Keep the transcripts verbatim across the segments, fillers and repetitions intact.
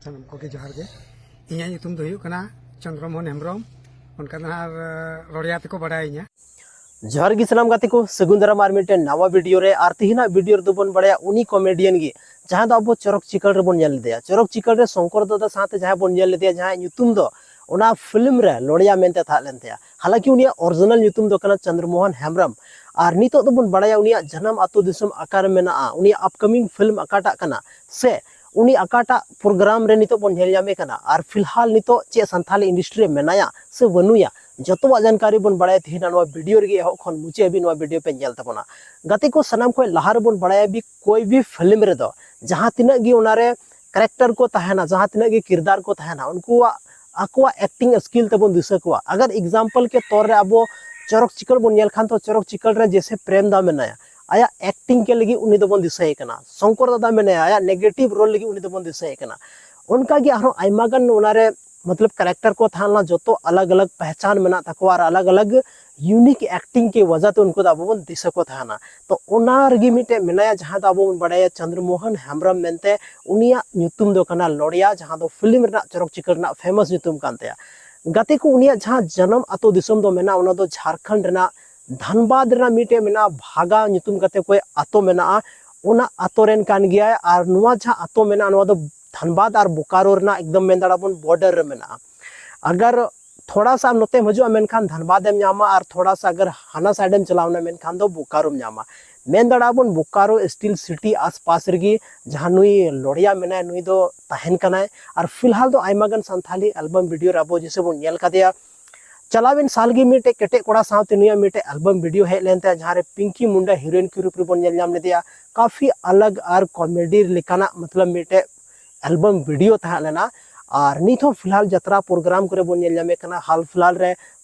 ᱥᱟᱱᱟᱢ ᱠᱚᱜᱮ ᱡᱚᱦᱟᱨ ᱜᱮ᱾ ᱤᱧᱟᱹᱜ ᱧᱩᱛᱩᱢ ᱫᱚ ᱦᱩᱭᱩᱜ ᱠᱟᱱᱟ ᱪᱚᱱᱫᱨᱚ ᱢᱳᱦᱚᱱ ᱦᱮᱢᱵᱨᱚᱢ᱾ ᱚᱱᱠᱟ ᱫᱚ ᱦᱟᱸᱜ ᱨᱚᱲᱤᱭᱟ ᱛᱮᱠᱚ ᱵᱟᱲᱟᱭᱤᱧᱟ᱾ ᱡᱚᱦᱟᱨ ᱜᱮ ᱥᱟᱱᱟᱢ ᱜᱟᱛᱮ ᱠᱚ, ᱥᱟᱹᱜᱩᱱ ᱫᱟᱨᱟᱢ ᱟᱨ ᱢᱤᱫᱴᱮᱱ ᱱᱟᱣᱟ ᱵᱷᱤᱰᱤᱭᱳ ᱨᱮ᱾ ᱟᱨ ᱛᱮᱦᱮᱧᱟᱜ ᱵᱷᱤᱰᱤᱭᱳ ᱨᱮᱫᱚ ᱵᱚᱱ ᱵᱟᱲᱟᱭᱟ ᱩᱱᱤ ᱠᱚᱢᱮᱰᱤᱭᱟᱱ ᱜᱮ, ᱡᱟᱦᱟᱸ ᱫᱚ ᱟᱵᱚ ᱪᱚᱨᱚᱠ ᱪᱤᱠᱟᱹᱲ ᱨᱮᱵᱚᱱ ᱧᱮᱞ ᱞᱮᱫᱮᱭᱟ᱾ ᱪᱚᱨᱚᱠ ᱪᱤᱠᱟᱹᱲ ᱨᱮ ᱥᱚᱝᱠᱚᱨ ᱫᱟᱫᱟ ᱥᱟᱶᱛᱮ ᱡᱟᱦᱟᱸᱭ ᱵᱚᱱ ᱧᱮᱞ ᱞᱮᱫᱮᱭᱟ, ᱡᱟᱦᱟᱸᱭᱟᱜ ᱧᱩᱛᱩᱢ ᱫᱚ ᱚᱱᱟ ᱯᱷᱤᱞᱢ ᱨᱮ ᱞᱚᱲᱤᱭᱟ ᱢᱮᱱᱛᱮ ᱛᱟᱦᱮᱸ ᱞᱮᱱ ᱛᱟᱭᱟ᱾ ᱦᱟᱞᱟᱝᱠᱤ ᱩᱱᱤᱭᱟᱜ ᱚᱨᱤᱡᱤᱱᱟᱞ ᱧᱩᱛᱩᱢ ᱫᱚ ᱠᱟᱱᱟ ᱪᱚᱱᱫᱨᱚ ᱢᱳᱦᱚᱱ ᱦᱮᱢᱵᱨᱚᱢ᱾ ᱟᱨ ᱱᱤᱛᱚᱜ ᱫᱚᱵᱚᱱ ᱵᱟᱲᱟᱭᱟ ᱩᱱᱤᱭᱟᱜ ᱡᱟᱱᱟᱢ ᱟᱹᱛᱩ ᱫᱤᱥᱚᱢ ᱚᱠᱟᱨᱮ ᱢᱮᱱᱟᱜᱼᱟ, ᱩᱱᱤᱭᱟᱜ ᱟᱯᱠᱟᱢᱤᱝ ᱯᱷᱤᱞᱢ ᱚᱠᱟᱴᱟᱜ ᱠᱟᱱᱟ, ᱥᱮ ᱩᱱᱤ ᱚᱠᱟᱴᱟᱜ ᱯᱨᱳᱜᱨᱟᱢ ᱨᱮ ᱱᱤᱛᱚᱜ ᱵᱚᱱ ᱧᱮᱞ ᱧᱟᱢᱮ ᱠᱟᱱᱟ, ᱟᱨ ᱯᱷᱤᱞᱦᱟᱞ ᱱᱤᱛᱚᱜ ᱪᱮᱫ ᱥᱟᱱᱛᱷᱟᱞᱤ ᱤᱱᱰᱟᱥᱴᱨᱤ ᱨᱮ ᱢᱮᱱᱟᱭᱟ ᱥᱮ ᱵᱟᱹᱱᱩᱭᱟ, ᱡᱚᱛᱚᱣᱟᱜ ᱡᱟᱱᱠᱟᱨᱤ ᱵᱚᱱ ᱵᱟᱲᱟᱭᱟ ᱛᱮᱦᱮᱧ ᱱᱚᱣᱟ ᱵᱷᱤᱰᱤᱭᱳ ᱨᱮᱜᱮ᱾ ᱮᱦᱚᱵ ᱠᱷᱚᱱ ᱢᱩᱪᱟᱹᱫ ᱦᱟᱹᱵᱤᱡ ᱱᱚᱣᱟ ᱵᱷᱤᱰᱤᱭᱳ ᱯᱮ ᱧᱮᱞ ᱛᱟᱵᱚᱱᱟ᱾ ᱜᱟᱛᱮ ᱠᱚ, ᱥᱟᱱᱟᱢ ᱠᱷᱚᱱ ᱞᱟᱦᱟ ᱨᱮᱵᱚᱱ ᱵᱟᱲᱟᱭᱟ ᱵᱤ ᱠᱳᱭ ᱵᱤ ᱯᱷᱤᱞᱢ ᱨᱮᱫᱚ ᱡᱟᱦᱟᱸ ᱛᱤᱱᱟᱹᱜ ᱜᱮ ᱚᱱᱟᱨᱮ ᱠᱮᱨᱮᱠᱴᱟᱨ ᱠᱚ ᱛᱟᱦᱮᱱᱟ, ᱡᱟᱦᱟᱸ ᱛᱤᱱᱟᱹᱜ ᱜᱮ ᱠᱤᱨᱫᱟᱨ ᱠᱚ ᱛᱟᱦᱮᱱᱟ, ᱩᱱᱠᱩᱣᱟᱜ ᱟᱠᱚᱣᱟᱜ ᱮᱠᱴᱤᱝ ᱥᱠᱤᱞ ᱛᱮᱵᱚᱱ ᱫᱤᱥᱟᱹ ᱠᱚᱣᱟ᱾ ᱟᱜᱟᱨ ᱮᱠᱡᱟᱢᱯᱚᱞ ᱠᱮ ᱛᱚᱨ ᱨᱮ ᱟᱵᱚ ᱪᱚᱨᱚᱠ ᱪᱤᱠᱟᱹᱲ ᱵᱚᱱ ᱧᱮᱞ ᱠᱷᱟᱱ, ᱛᱚ ᱪᱚᱨᱚᱠ ᱪᱤᱠᱟᱹᱲ ᱨᱮ ᱡᱮᱥᱮ ᱯᱨᱮᱢ ᱫᱟ ᱢᱮᱱᱟᱭᱟ, ᱟᱭᱟᱜ ᱮᱠᱴᱤᱝ ᱠᱮ ᱞᱟᱹᱜᱤᱫ ᱩᱱᱤ ᱫᱚᱵᱚᱱ ᱫᱤᱥᱟᱹᱭᱮ ᱠᱟᱱᱟ᱾ ᱥᱚᱝᱠᱚᱨ ᱫᱟᱫᱟ ᱢᱮᱱᱟᱭᱟ, ᱟᱭᱟᱜ ᱱᱮᱜᱮᱴᱤᱵᱷ ᱨᱳᱞ ᱞᱟᱹᱜᱤᱫ ᱩᱱᱤ ᱫᱚᱵᱚᱱ ᱫᱤᱥᱟᱹᱭᱮ ᱠᱟᱱᱟ᱾ ᱚᱱᱠᱟᱜᱮ ᱟᱨᱦᱚᱸ ᱟᱭᱢᱟ ᱜᱟᱱ ᱚᱱᱟᱨᱮ ᱢᱚᱛᱞᱚᱵ ᱠᱮᱨᱮᱠᱴᱟᱨ ᱠᱚ ᱛᱟᱦᱮᱸ ᱞᱮᱱᱟ, ᱡᱚᱛᱚ ᱟᱞᱟᱜᱽ ᱟᱞᱟᱜᱽ ᱯᱮᱦᱪᱟᱱ ᱢᱮᱱᱟᱜ ᱛᱟᱠᱚᱣᱟ ᱟᱨ ᱟᱞᱟᱜᱽ ᱟᱞᱟᱜᱽ ᱤᱭᱩᱱᱤᱠ ᱮᱠᱴᱤᱝ ᱠᱮ ᱣᱟᱡᱟ ᱛᱮ ᱩᱱᱠᱩ ᱫᱚ ᱟᱵᱚ ᱵᱚᱱ ᱫᱤᱥᱟᱹ ᱠᱚ ᱛᱟᱦᱮᱱᱟ᱾ ᱛᱚ ᱚᱱᱟ ᱨᱮᱜᱮ ᱢᱤᱫᱴᱮᱡ ᱢᱮᱱᱟᱭᱟ, ᱡᱟᱦᱟᱸ ᱫᱚ ᱟᱵᱚ ᱵᱚᱱ ᱵᱟᱲᱟᱭᱟ ᱪᱚᱱᱫᱨᱚ ᱢᱳᱦᱚᱱ ᱦᱮᱢᱵᱨᱚᱢ ᱢᱮᱱᱛᱮ᱾ ᱩᱱᱤᱭᱟᱜ ᱧᱩᱛᱩᱢ ᱫᱚ ᱠᱟᱱᱟ ᱞᱚᱲᱤᱭᱟ, ᱡᱟᱦᱟᱸ ᱫᱚ ᱯᱷᱤᱞᱢ ᱨᱮᱱᱟᱜ ᱪᱚᱨᱚᱠ ᱪᱤᱠᱟᱹᱲ ᱨᱮᱱᱟᱜ ᱯᱷᱮᱢᱟᱥ ᱧᱩᱛᱩᱢ ᱠᱟᱱ ᱛᱟᱭᱟ᱾ ᱜᱟᱛᱮ ᱠᱚ, ᱩᱱᱤᱭᱟᱜ ᱡᱟᱦᱟᱸ ᱡᱟᱱᱟᱢ ᱟᱛᱳ ᱫᱤᱥᱚᱢ ᱫᱚ ᱢᱮᱱᱟᱜᱼᱟ, ᱚᱱᱟ ᱫᱚ ᱡᱷᱟᱲᱠᱷᱚᱸᱰ ᱨᱮᱱᱟᱜ ᱫᱷᱟᱱᱵᱟᱫᱽ ᱨᱮᱱᱟᱜ ᱢᱤᱫᱴᱮᱡ ᱢᱮᱱᱟᱜᱼᱟ, ᱵᱷᱟᱜᱟ ᱧᱩᱛᱩᱢ ᱠᱟᱛᱮ ᱠᱚ ᱟᱛᱳ ᱢᱮᱱᱟᱜᱼᱟ᱾ ᱚᱱᱟ ᱟᱛᱳ ᱨᱮᱱ ᱠᱟᱱ ᱜᱮᱭᱟᱭ᱾ ᱟᱨ ᱱᱚᱣᱟ ᱡᱟᱦᱟᱸ ᱟᱛᱳ ᱢᱮᱱᱟᱜᱼᱟ, ᱱᱚᱣᱟ ᱫᱚ ᱫᱷᱟᱱᱵᱟᱫᱽ ᱟᱨ ᱵᱳᱠᱟᱨᱳ ᱨᱮᱱᱟᱜ ᱮᱠᱫᱚᱢ ᱢᱮᱱ ᱫᱟᱲᱮᱭᱟᱜᱼᱟ ᱵᱚᱱ ᱵᱚᱨᱰᱟᱨ ᱨᱮ ᱢᱮᱱᱟᱜᱼᱟ᱾ ᱟᱜᱟᱨ ᱛᱷᱚᱲᱟ ᱥᱟ ᱟᱢ ᱱᱚᱛᱮᱢ ᱦᱤᱡᱩᱜᱼᱟ, ᱢᱮᱱᱠᱷᱟᱱ ᱫᱷᱟᱱᱵᱟᱫᱽ ᱮᱢ ᱧᱟᱢᱟ, ᱟᱨ ᱛᱷᱚᱲᱟ ᱥᱟ ᱟᱜᱟᱨ ᱦᱟᱱᱟ ᱥᱟᱭᱤᱰ ᱮᱢ ᱪᱟᱞᱟᱣᱱᱟ, ᱢᱮᱱᱠᱷᱟᱱ ᱫᱚ ᱵᱳᱠᱟᱨᱳᱢ ᱧᱟᱢᱟ᱾ ᱢᱮᱱ ᱫᱟᱲᱮᱭᱟᱜᱼᱟ ᱵᱚᱱ ᱵᱳᱠᱟᱨᱳ ᱥᱴᱤᱞ ᱥᱤᱴᱤ ᱟᱥᱯᱟᱥ ᱨᱮᱜᱮ ᱡᱟᱦᱟᱸ ᱱᱩᱭ ᱞᱚᱲᱤᱭᱟ ᱢᱮᱱᱟᱭᱟ, ᱱᱩᱭ ᱫᱚ ᱛᱟᱦᱮᱱ ᱠᱟᱱᱟᱭ᱾ ᱟᱨ ᱯᱷᱤᱞᱦᱟᱞ ᱫᱚ ᱟᱭᱢᱟ ᱜᱟᱱ ᱥᱟᱱᱛᱷᱟᱞᱤ ᱮᱞᱵᱟᱢ ᱵᱷᱤᱰᱤᱭᱳ ᱨᱮ ᱟᱵᱚ ᱡᱮᱥᱮ ᱵᱚᱱ ᱧᱮᱞ ᱠᱟᱫᱮᱭᱟ᱾ ᱪᱟᱞᱟᱣᱮᱱ ᱥᱟᱞ ᱜᱮ ᱢᱤᱫᱴᱮᱡ ᱠᱮᱴᱮᱡ ᱠᱚᱲᱟ ᱥᱟᱶᱛᱮ ᱱᱩᱭᱟᱜ ᱢᱤᱫᱴᱮᱡ ᱮᱞᱵᱟᱢ ᱵᱷᱤᱰᱤᱭᱳ ᱦᱮᱡ ᱞᱮᱱ ᱛᱟᱭᱟ, ᱡᱟᱦᱟᱸ ᱨᱮ ᱯᱤᱝᱠᱤ ᱢᱩᱱᱰᱟ ᱦᱤᱨᱳᱭᱤᱱ ᱠᱮ ᱨᱩᱯ ᱨᱮᱵᱚᱱ ᱧᱮᱞ ᱧᱟᱢ ᱞᱮᱫᱮᱭᱟ᱾ ᱠᱟᱯᱷᱤ ᱟᱞᱟᱜᱽ ᱟᱨ ᱠᱚᱢᱮᱰᱤ ᱞᱮᱠᱟᱱᱟᱜ ᱢᱚᱛᱞᱚᱵ ᱢᱤᱫᱴᱮᱡ ᱮᱞᱵᱟᱢ ᱵᱷᱤᱰᱤᱭᱳ ᱛᱟᱦᱮᱸ ᱞᱮᱱᱟ᱾ ᱟᱨ ᱱᱤᱛ ᱦᱚᱸ ᱯᱷᱤᱞᱦᱟᱞ ᱡᱟᱛᱨᱟ ᱯᱨᱳᱜᱨᱟᱢ ᱠᱚᱨᱮ ᱵᱚᱱ ᱧᱮᱞ ᱧᱟᱢᱮ ᱠᱟᱱᱟ᱾ ᱦᱟᱞ ᱯᱷᱤᱞᱦᱟᱞ ᱨᱮ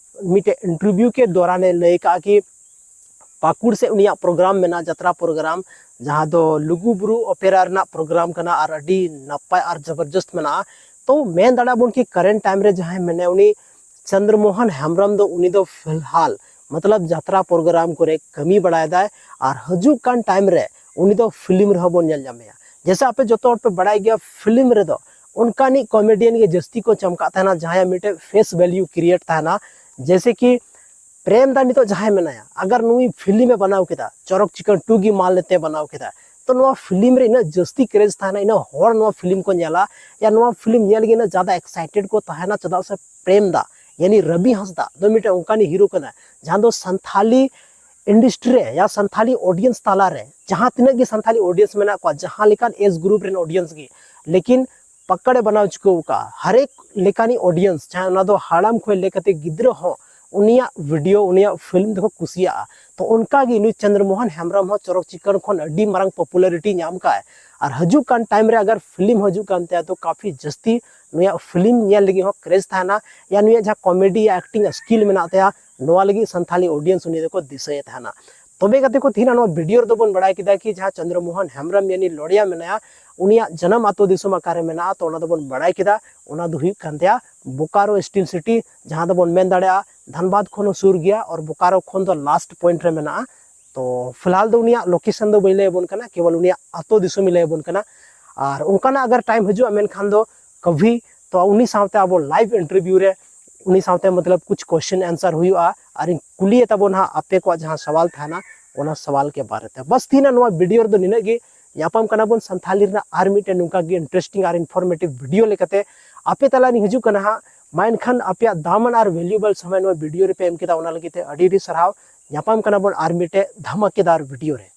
ᱢᱤᱫᱴᱮᱡ ᱤᱱᱴᱟᱨᱵᱷᱤᱭᱩ ᱠᱮ ᱫᱚᱨᱟᱱ ᱮ ᱞᱟᱹᱭ ᱠᱟᱜᱼᱟ ᱠᱤ ᱯᱟᱹᱠᱩᱲ ᱥᱮ ᱩᱱᱤᱭᱟᱜ ᱯᱨᱳᱜᱨᱟᱢ ᱢᱮᱱᱟᱜᱼᱟ, ᱡᱟᱛᱨᱟ ᱯᱨᱳᱜᱨᱟᱢ, ᱡᱟᱦᱟᱸ ᱫᱚ ᱞᱩᱜᱩ ᱵᱩᱨᱩ ᱚᱯᱮᱨᱟ ᱨᱮᱱᱟᱜ ᱯᱨᱳᱜᱨᱟᱢ ᱠᱟᱱᱟ ᱟᱨ ᱟᱹᱰᱤ ᱱᱟᱯᱟᱭ ᱟᱨ ᱡᱚᱵᱚᱨᱡᱚᱥᱛ ᱢᱮᱱᱟᱜᱼᱟ᱾ ᱛᱚ ᱢᱮᱱ ᱫᱟᱲᱮᱭᱟᱜ ᱵᱚᱱ ᱠᱤ ᱠᱟᱨᱮᱱᱴ ᱴᱟᱭᱤᱢ ᱨᱮ ᱡᱟᱦᱟᱸᱭ ᱢᱮᱱᱟᱭᱟ, ᱩᱱᱤ ᱪᱚᱱᱫᱨᱚ ᱢᱳᱦᱚᱱ ᱦᱮᱢᱵᱨᱚᱢ ᱫᱚ ᱩᱱᱤ ᱫᱚ ᱯᱷᱤᱞᱦᱟᱞ ᱢᱚᱛᱞᱚᱵ ᱡᱟᱛᱨᱟ ᱯᱨᱳᱜᱨᱟᱢ ᱠᱚᱨᱮ ᱠᱟᱹᱢᱤ ᱵᱟᱲᱟᱭᱮᱫᱟᱭ᱾ ᱟᱨ ᱦᱤᱡᱩᱜ ᱠᱟᱱ ᱴᱟᱭᱤᱢ ᱨᱮ ᱩᱱᱤ ᱫᱚ ᱯᱷᱤᱞᱢ ᱨᱮᱦᱚᱸ ᱵᱚᱱ ᱧᱮᱞ ᱧᱟᱢᱮᱭᱟ᱾ ᱡᱮᱭᱥᱮ ᱟᱯᱮ ᱡᱚᱛᱚ ᱦᱚᱲ ᱯᱮ ᱵᱟᱲᱟᱭ ᱜᱮᱭᱟ, ᱯᱷᱤᱞᱢ ᱨᱮᱫᱚ ᱚᱱᱠᱟᱱᱤᱡ ᱠᱚᱢᱮᱰᱤᱭᱟᱱ ᱜᱮ ᱡᱟᱹᱥᱛᱤ ᱠᱚ ᱪᱟᱢᱠᱟᱜ ᱛᱟᱦᱮᱱᱟ, ᱡᱟᱦᱟᱸᱭᱟᱜ ᱢᱤᱫᱴᱮᱡ ᱯᱷᱮᱥ ᱵᱷᱮᱞᱭᱩ ᱠᱨᱤᱭᱮᱴ ᱛᱟᱦᱮᱱᱟ᱾ ᱡᱮᱭᱥᱮ ᱠᱤ ᱯᱨᱮᱢ ᱫᱟ ᱱᱤᱛᱚᱜ ᱡᱟᱦᱟᱸᱭ ᱢᱮᱱᱟᱭᱟ, ᱟᱜᱟᱨ ᱱᱩᱭ ᱯᱷᱤᱞᱢ ᱮ ᱵᱮᱱᱟᱣ ᱠᱮᱫᱟ, ᱪᱚᱨᱚᱠ ᱪᱤᱠᱟᱹᱲ ᱴᱩ ᱜᱮ ᱢᱟᱞ ᱮᱛᱮ ᱵᱮᱱᱟᱣ ᱠᱮᱫᱟ, ᱛᱚ ᱱᱚᱣᱟ ᱯᱷᱤᱞᱢ ᱨᱮ ᱤᱱᱟᱹᱜ ᱡᱟᱹᱥᱛᱤ ᱠᱨᱮᱡᱽ ᱛᱟᱦᱮᱱᱟ, ᱤᱱᱟᱹᱜ ᱦᱚᱲ ᱱᱚᱣᱟ ᱯᱷᱤᱞᱢ ᱠᱚ ᱧᱮᱞᱟ, ᱭᱟ ᱱᱚᱣᱟ ᱯᱷᱤᱞᱢ ᱧᱮᱞ ᱜᱮ ᱤᱱᱟᱹᱜ ᱡᱟᱫᱟ ᱮᱠᱥᱟᱭᱴᱮᱰ ᱠᱚ ᱛᱟᱦᱮᱱᱟ᱾ ᱪᱮᱫᱟᱜ ᱥᱮ ᱯᱨᱮᱢ ᱫᱟ ᱭᱟᱱᱤ ᱨᱚᱵᱤ ᱦᱟᱸᱥᱫᱟ ᱫᱚ ᱢᱤᱫᱴᱮᱱ ᱚᱱᱠᱟᱱᱤᱡ ᱦᱤᱨᱳ ᱠᱟᱱᱟ, ᱡᱟᱦᱟᱸ ᱫᱚ ᱥᱟᱱᱛᱷᱟᱞᱤ ᱤᱱᱰᱟᱥᱴᱨᱤ ᱨᱮ ᱭᱟ ᱥᱟᱱᱛᱷᱟᱞᱤ ᱚᱰᱤᱭᱮᱱᱥ ᱛᱟᱞᱟᱨᱮ ᱡᱟᱦᱟᱸ ᱛᱤᱱᱟᱹᱜ ᱜᱮ ᱥᱟᱱᱛᱷᱟᱞᱤ ᱚᱰᱤᱭᱮᱱᱥ ᱢᱮᱱᱟᱜ ᱠᱚᱣᱟ, ᱡᱟᱦᱟᱸ ᱞᱮᱠᱟᱱ ᱮᱡᱽ ᱜᱨᱩᱯ ᱨᱮᱱ ᱚᱰᱤᱭᱮᱱᱥ ᱜᱮ, ᱞᱮᱠᱤᱱ ᱯᱟᱠᱟᱲᱮ ᱵᱮᱱᱟᱣ ᱪᱩᱠᱟᱹᱣ ᱟᱠᱟᱫᱼᱟ᱾ ᱦᱟᱨᱮᱠ ᱞᱮᱠᱟᱱᱤᱡ ᱚᱰᱤᱭᱮᱱᱥ, ᱡᱟᱦᱟᱸ ᱚᱱᱟ ᱫᱚ ᱦᱟᱲᱟᱢ ᱠᱷᱚᱱ ᱞᱟᱹᱭ ᱠᱟᱛᱮ ᱜᱤᱫᱽᱨᱟᱹ ᱦᱚᱸ ᱩᱱᱤᱭᱟᱜ ᱵᱷᱤᱰᱤᱭᱳ, ᱩᱱᱤᱭᱟᱜ ᱯᱷᱤᱞᱢ ᱫᱚᱠᱚ ᱠᱩᱥᱤᱭᱟᱜᱼᱟ᱾ ᱛᱚ ᱚᱱᱠᱟ ᱜᱮ ᱱᱩᱭ ᱪᱚᱱᱫᱨᱚ ᱢᱳᱦᱚᱱ ᱦᱮᱢᱵᱨᱚᱢ ᱦᱚᱸ ᱪᱚᱨᱚᱠ ᱪᱤᱠᱟᱹᱲ ᱠᱷᱚᱱ ᱟᱹᱰᱤ ᱢᱟᱨᱟᱝ ᱯᱚᱯᱩᱞᱟᱨᱤᱴᱤ ᱧᱟᱢ ᱠᱟᱜᱼᱟᱭ᱾ ᱟᱨ ᱦᱤᱡᱩᱜ ᱠᱟᱱ ᱴᱟᱭᱤᱢ ᱨᱮ ᱟᱜᱟᱨ ᱯᱷᱤᱞᱢ ᱦᱤᱡᱩᱜ ᱠᱟᱱ ᱛᱟᱭᱟ, ᱛᱚ ᱠᱟᱯᱷᱤ ᱡᱟᱹᱥᱛᱤ ᱱᱩᱭᱟᱜ ᱯᱷᱤᱞᱢ ᱧᱮᱞ ᱞᱟᱹᱜᱤᱫ ᱦᱚᱸ ᱠᱨᱮᱡᱽ ᱛᱟᱦᱮᱱᱟ, ᱭᱟ ᱱᱩᱭᱟᱜ ᱡᱟᱦᱟᱸ ᱠᱚᱢᱮᱰᱤ ᱭᱟ ᱮᱠᱴᱤᱝ ᱥᱠᱤᱞ ᱢᱮᱱᱟᱜ ᱛᱟᱭᱟ, ᱱᱚᱣᱟ ᱞᱟᱹᱜᱤᱫ ᱥᱟᱱᱛᱷᱟᱞᱤ ᱚᱰᱤᱭᱮᱱᱥ ᱩᱱᱤ ᱫᱚᱠᱚ ᱫᱤᱥᱟᱹᱭᱮ ᱛᱟᱦᱮᱱᱟ᱾ ᱛᱚᱵᱮ ᱜᱟᱛᱮ ᱠᱚ, ᱛᱮᱦᱮᱧ ᱱᱚᱣᱟ ᱵᱷᱤᱰᱤᱭᱳ ᱨᱮᱫᱚ ᱵᱚᱱ ᱵᱟᱲᱟᱭ ᱠᱮᱫᱟ ᱠᱤ ᱡᱟᱦᱟᱸ ᱪᱚᱱᱫᱨᱚ ᱢᱳᱦᱚᱱ ᱦᱮᱢᱵᱨᱚᱢ ᱭᱟᱱᱤ ᱞᱚᱲᱤᱭᱟ ᱢᱮᱱᱟᱭᱟ, ᱩᱱᱤᱭᱟᱜ ᱡᱟᱱᱟᱢ ᱟᱛᱳ ᱫᱤᱥᱚᱢ ᱚᱠᱟᱨᱮ ᱢᱮᱱᱟᱜᱼᱟ, ᱛᱚ ᱚᱱᱟ ᱫᱚᱵᱚᱱ ᱵᱟᱲᱟᱭ ᱠᱮᱫᱟ᱾ ᱚᱱᱟ ᱫᱚ ᱦᱩᱭᱩᱜ ᱠᱟᱱ ᱛᱟᱭᱟ ᱵᱳᱠᱟᱨᱳ ᱥᱴᱤᱞ ᱥᱤᱴᱤ, ᱡᱟᱦᱟᱸ ᱫᱚᱵᱚᱱ ᱢᱮᱱ ᱫᱟᱲᱮᱭᱟᱜᱼᱟ ᱫᱷᱟᱱᱵᱟᱫᱽ ᱠᱷᱚᱱ ᱦᱚᱸ ᱥᱩᱨ ᱜᱮᱭᱟ ᱟᱨ ᱵᱳᱠᱟᱨᱳ ᱠᱷᱚᱱ ᱫᱚ ᱞᱟᱥᱴ ᱯᱚᱭᱮᱱᱴ ᱨᱮ ᱢᱮᱱᱟᱜᱼᱟ᱾ ᱛᱚ ᱯᱷᱤᱞᱦᱟᱞ ᱫᱚ ᱩᱱᱤᱭᱟᱜ ᱞᱳᱠᱮᱥᱚᱱ ᱫᱚ ᱵᱟᱹᱧ ᱞᱟᱹᱭ ᱟᱵᱚᱱ ᱠᱟᱱᱟ, ᱠᱮᱵᱚᱞ ᱩᱱᱤᱭᱟᱜ ᱟᱛᱳ ᱫᱤᱥᱚᱢ ᱤᱧ ᱞᱟᱹᱭ ᱟᱵᱚᱱ ᱠᱟᱱᱟ᱾ ᱟᱨ ᱚᱱᱠᱟᱱᱟᱜ ᱟᱜᱟᱨ ᱴᱟᱭᱤᱢ ᱦᱤᱡᱩᱜᱼᱟ, ᱢᱮᱱᱠᱷᱟᱱ ᱫᱚ ᱠᱟᱵᱷᱤ, ᱛᱚ ᱩᱱᱤ ᱥᱟᱶᱛᱮ ᱟᱵᱚ ᱞᱟᱭᱤᱵᱷ ᱤᱱᱴᱟᱨᱵᱷᱤᱭᱩ ᱨᱮ ᱩᱱᱤ ᱥᱟᱶᱛᱮ ᱢᱚᱛᱞᱚᱵ ᱠᱩᱪ ᱠᱚᱥᱪᱮᱱ ᱟᱱᱥᱟᱨ ᱦᱩᱭᱩᱜᱼᱟ, ᱟᱨ ᱤᱧ ᱠᱩᱞᱤᱭᱮ ᱛᱟᱵᱚᱱ ᱦᱟᱸᱜ ᱟᱯᱮ ᱠᱚᱣᱟᱜ ᱡᱟᱦᱟᱸ ᱥᱟᱣᱟᱞ ᱛᱟᱦᱮᱱᱟ, ᱚᱱᱟ ᱥᱟᱣᱟᱞ ᱠᱮ ᱵᱟᱨᱮ ᱛᱮ᱾ ᱵᱟᱥ ᱛᱮᱦᱮᱧᱟᱜ ᱱᱚᱣᱟ ᱵᱷᱤᱰᱤᱭᱳ ᱨᱮᱫᱚ ᱱᱤᱱᱟᱹᱜ ᱜᱮ᱾ ᱧᱟᱯᱟᱢ ᱠᱟᱱᱟ ᱵᱚᱱ ᱥᱟᱱᱛᱷᱟᱞᱤ ᱨᱮᱱᱟᱜ ᱟᱨ ᱢᱤᱫᱴᱮᱱ ᱱᱚᱝᱠᱟ ᱜᱮ ᱤᱱᱴᱟᱨᱮᱥᱴᱤᱝ ᱟᱨ ᱤᱱᱯᱷᱚᱨᱢᱮᱴᱤᱵᱷ ᱵᱷᱤᱰᱤᱭᱳ ᱞᱮᱠᱟᱛᱮ ᱟᱯᱮ ᱛᱟᱞᱟ ᱨᱤᱧ ᱦᱤᱡᱩᱜ ᱠᱟᱱᱟ ᱦᱟᱸᱜ᱾ ᱢᱟ ᱮᱱᱠᱷᱟᱱ ᱟᱯᱮᱭᱟᱜ ᱫᱟᱢᱟᱱ ᱟᱨ ᱵᱷᱮᱞᱩᱭᱮᱵᱚᱞ ᱥᱚᱢᱚᱭ ᱱᱚᱣᱟ ᱵᱷᱤᱰᱤᱭᱳ ᱨᱮᱯᱮ ᱮᱢ ᱠᱮᱫᱟ, ᱚᱱᱟ ᱞᱟᱹᱜᱤᱫ ᱛᱮ ᱟᱹᱰᱤ ᱟᱹᱰᱤ ᱥᱟᱨᱦᱟᱣ᱾ ᱧᱟᱯᱟᱢ ᱠᱟᱱᱟ ᱵᱚᱱ ᱟᱨ ᱢᱤᱫᱴᱮᱡ ᱫᱷᱟᱢᱟᱠᱮᱫᱟᱨ ᱵᱷᱤᱰᱤᱭᱳ ᱨᱮ᱾